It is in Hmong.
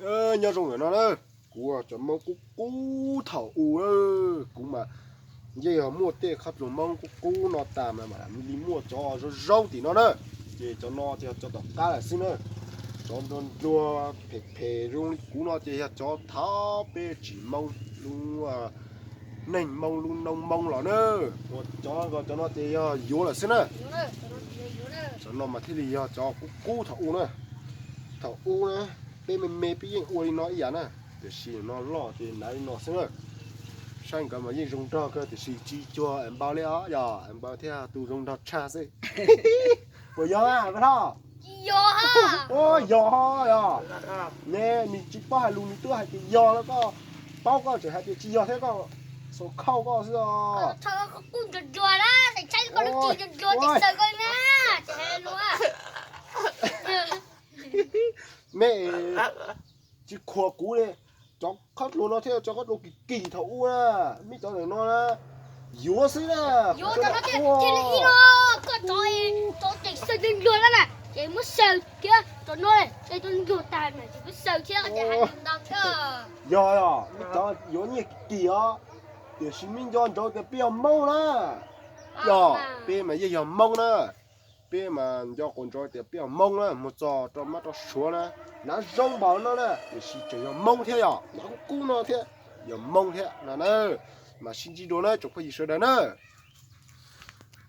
Nyob zoo ntawm no na, kuv cov Hmoob qub qub thaum u, kuv mas yeej yog muaj tej qhov dluag Hmoob qub qub no tas mas mam li muaj cov zoo zoo tim no na. Ces cov no ces yog cov tom qab lawm xwb na. Cov nruag nruag phem phem zoo li kuv no ces yog cov thaum peb tsis Hmoob, lub neej Hmoob lub noob Hmoob los na. Cov, cov no ces yog yuav lawm xwb na. Cov no mas thiaj li yog cov qub qub thaum u na. Thaum u na, peb me me peb yeej ua li no ib yam na, tiam sis no loj ces hnav li no xwb na. Saib nkawd mas yeej zoo nraug kawg tiam sis tsis cuag es npau li os, yog es npau thiaj tus zoo nraug tshaj xwb. Puas yog a Paj Thoj? Yog, yog, yog. Ne nws tsis paub hais lus nws twb hais tias yog lawm, koj paub koj tseem hais tias tsis yog thiab, koj xav khauj koj xwb os. Qub nruag nruag na, saib koj lub tsis nruag nruag, tsis xaws koj na, tsis hais lus. Me, tsis khuam kuv li. Cov qhov dluag no thiab cov qhov dluag kim kim thaum ub na, me cov ntawm no na, yuav xwb na. Yuav cov no thiab, cia li ib los, koj cov, cov tseem xaws nruag nruag na na, ces muab xaws thiab, cov no es cov nruag tas na ces muab xaws thiab, ces hais lus ntau thiab. Yog, yog, me cov yuav nyiaj kim kim os, tiam sis me nco ntsoov tias peb yog Hmoob na. Yog, peb mas yeej yog Hmoob na. Peb mas nco quav ntsoov tias peb yog Hmoob na, mus txog rau mab rau suav na, hnav zoo npaum no na, tiam sis tseem yog Hmoob thiab, yog hnav qub qub no thiab, yog Hmoob thiab no na. Mas sib ntsib dua na tsoom phooj ywg sawv daws na.